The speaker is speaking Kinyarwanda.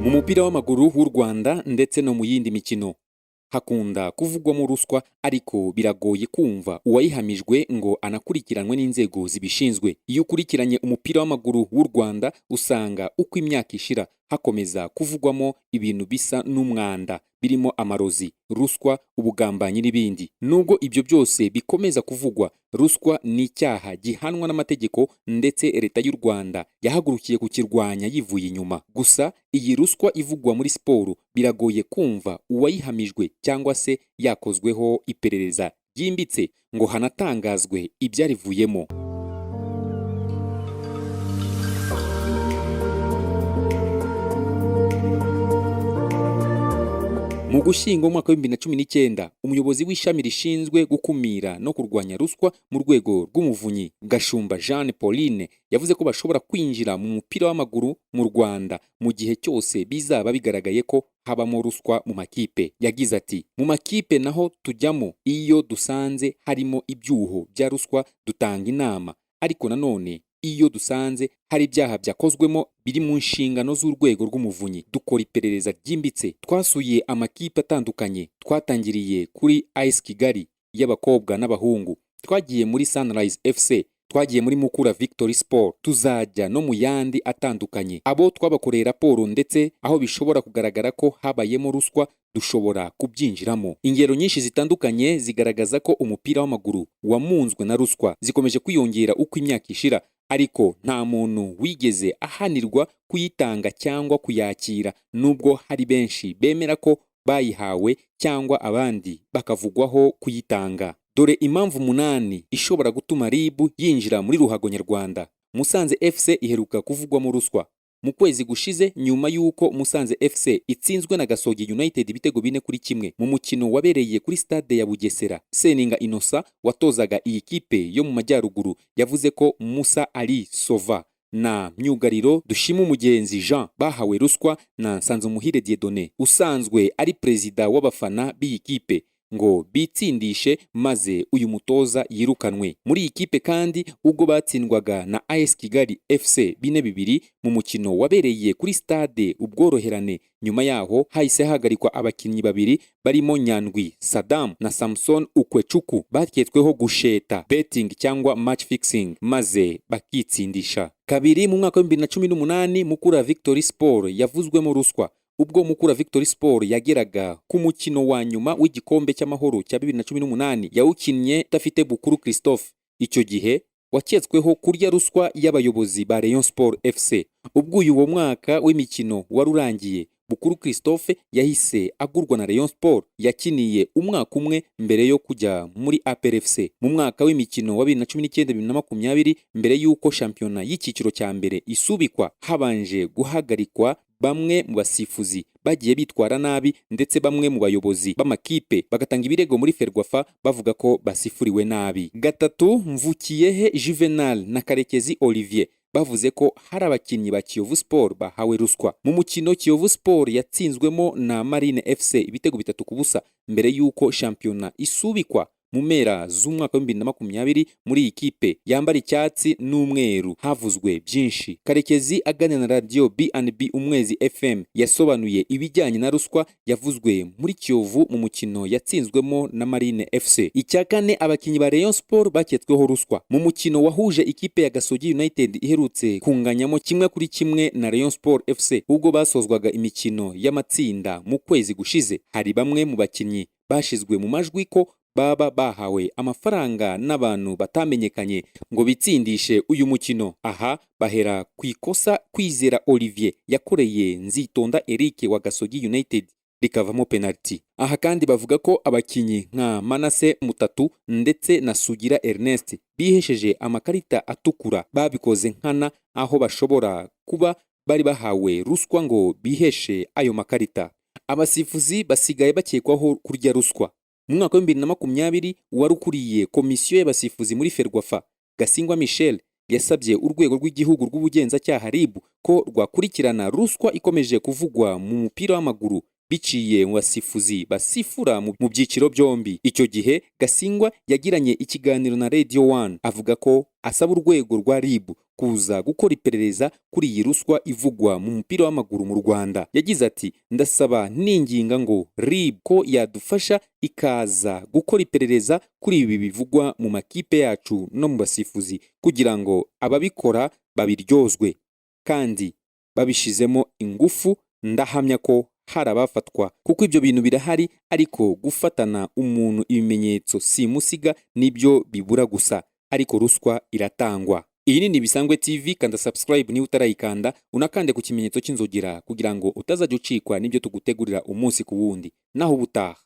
Mu mupira w'amaguru w'u Rwanda ndetse no mu yindi mikino hakunda kuvugwamo ruswa, ariko biragoye kumva uwayihamijwe ngo anakurikiranwe n'inzego zibishinzwe. Iyo ukurikiranye umupira w'amaguru w'u Rwanda, usanga uko imyaka ishira hakomeza kuvugwamo ibintu bisa n'umwanda, birimo amarozi, ruswa, ubugambanyi n'ibindi. Nubwo ibyo byose bikomeza kuvugwa, ruswa ni icyaha gihanwa n'amategeko, ndetse Leta y'u Rwanda yahagurukiye kukirwanya yivuye inyuma. Gusa iyi ruswa ivugwa muri siporo biragoye kumva uwayihamijwe cyangwa se yakozweho iperereza ryimbitse ngo hanatangazwe ibyarivuyemo. Mu Gushyingo mwaka wa 2019, umuyobozi w'ishami rishinzwe gukumira no kurwanya ruswa mu Rwego rw'Umuvunyi, Gashumba Jeanne Pauline, yavuze ko bashobora kwinjira mu mupira w'amaguru mu Rwanda mu gihe cyose bizaba bigaragaye ko habamo ruswa mu makipe. Yagize ati: "Mu makipe naho tujyamo. Iyo dusanze harimo ibyuho bya ruswa dutanga inama, ariko nanone iyo dusanze hari ibyaha byakozwemo biri mu nshingano z'Urwego rw'Umuvunyi, dukora iperereza ryimbitse." Twasuye amakipe atandukanye, twatangiriye kuri AS Kigali y'abakobwa n'abahungu, twagiye muri Sunrise FC, twagiye muri Mukura Victory Sport, tuzajya no mu yandi atandukanye. Abo twabakoreye raporo, ndetse aho bishobora kugaragara ko habayemo ruswa dushobora kubyinjiramo. Ingero nyinshi zitandukanye zigaragaza ko umupira w'amaguru wamunzwe na ruswa zikomeje kwiyongera uko imyaka ishira, ariko nta muntu wigeze ahanirwa kuyitanga cyangwa kuyakira, nubwo hari benshi bemera ko bayihawe cyangwa abandi bakavugwaho kuyitanga. Dore impamvu umunani ishobora gutuma RIB yinjira muri ruhago nyarwanda. Musanze FC iheruka kuvugwamo ruswa mu kwezi gushize, nyuma y'uko Musanze FC itsinzwe na Gasogi United ibitego 4-1 mu mukino wabereye kuri Stade ya Bugesera. Seninga Innocent watozaga iyi kipe yo mu majyaruguru yavuze ko Musa Ali Sova na myugariro Dushimumugenzi Jean bahawe ruswa na Nsanzumuhire Dieudonné, usanzwe ari perezida w'abafana b'iyi kipe, ngo bitsindishe maze uyu mutoza yirukanwe. Muri iyi kipe kandi, ubwo batsindwaga na AS Kigali FC 4-2 mu mukino wabereye kuri Stade Ubworoherane, nyuma yaho hahise hahagarikwa abakinnyi babiri barimo Nyandwi Saddam na Samson Ukwecuku, baketsweho gusheta, betting cyangwa match fixing, maze bakitsindisha. Kabiri, mu mwaka wa 2018 Mukura Victory Sport yavuzwemo ruswa. Ubwo Mukura Victory Sport yageraga ku mukino wa nyuma w'Igikombe cy'Amahoro cya 2018, yawukinnye idafite Bukuru Christophe, icyo gihe waketsweho kurya ruswa y'abayobozi ba Rayon Sport FC. Ubwo uyu wo mwaka w'imikino wari urangiye, Bukuru Christophe yahise agurwa na Rayon Sport yakiniye umwaka umwe mbere yo kujya muri APR FC. Mu mwaka w'imikino wa 2019 2020, mbere y'uko shampiyona y'icyiciro cya mbere isubikwa, habanje guhagarikwa bamwe mu basifuzi bagiye bitwara nabi, ndetse bamwe mu bayobozi b'amakipe bagatanga ibirego muri FERWAFA bavuga ko basifuriwe nabi. Gatatu, Mvukiyehe Juvenal na Karekezi Olivier bavuze ko hari abakinnyi ba Kiyovu Sport bahawe ruswa mu mukino Kiyovu Sport yatsinzwemo na Marine FC ibitego 3-0 mbere y'uko shampiyona isubikwa mu mpera z'umwaka wa 2020. Muri iyi kipe yambara icyatsi n'umweru havuzwe byinshi. Karekezi aganira na radiyo B&B Umwezi FM yasobanuye ibijyanye na ruswa yavuzwe muri Kiyovu mu mukino yatsinzwemo na Marine FC. Icya kane, abakinnyi ba Rayon Sport baketsweho ruswa mu mukino wahuje ikipe ya Gasogi United iherutse kunganyamo 1-1 na Rayon Sport FC, ubwo basozwaga imikino y'amatsinda mu kwezi gushize. Hari bamwe mu bakinnyi bashizwe mu majwi ko baba bahawe amafaranga n'abantu batamenyekanye ngo bitsindishe uyu mukino. Aha bahera ku ikosa Kwizera Olivier yakoreye Nzitonda Eric wa Gasogi United rikavamo penalty. Aha kandi bavuga ko abakinnyi nka Manase Mutatu ndetse na Sugira Ernest bihesheje amakarita atukura babikoze nkana, aho bashobora kuba bari bahawe ruswa ngo biheshe ayo makarita. Abasifuzi basigaye bakekwaho kurya ruswa. Mu mwaka wa 2020, wari ukuriye komisiyo y'abasifuzi muri FERWAFA, Gasingwa Michel, yasabye Urwego rw'Igihugu rw'Ubugenzacyaha, RIB, ko rwakurikirana ruswa ikomeje kuvugwa mu mupira w'amaguru. biciye mu basifuzi basifura mu byiciro byombi. Icyo gihe Gasingwa yagiranye ikiganiro na Radio One, avuga ko asaba urwego rwa RIB kuza gukora iperereza kuri iyi ruswa ivugwa mu mupira w'amaguru mu Rwanda. Yagize ati: "Ndasaba ninginga ngo RIB ko yadufasha ikaza gukora iperereza kuri ibi bivugwa mu makipe yacu no mu basifuzi, kugira ngo ababikora babiryozwe, kandi babishizemo ingufu ndahamya ko hari abafatwa, kuko ibyo bintu birahari, ariko gufatana umuntu ibimenyetso simusiga nibyo bibura gusa, ariko ruswa iratangwa." Iyi ni Bisangwe TV. Kanda subscribe niba utarayikanda, unakande ku kimenyetso cy'inzogera kugira ngo utazajya ucikwa n'ibyo tugutegurira umunsi ku wundi. Naho ubutaha.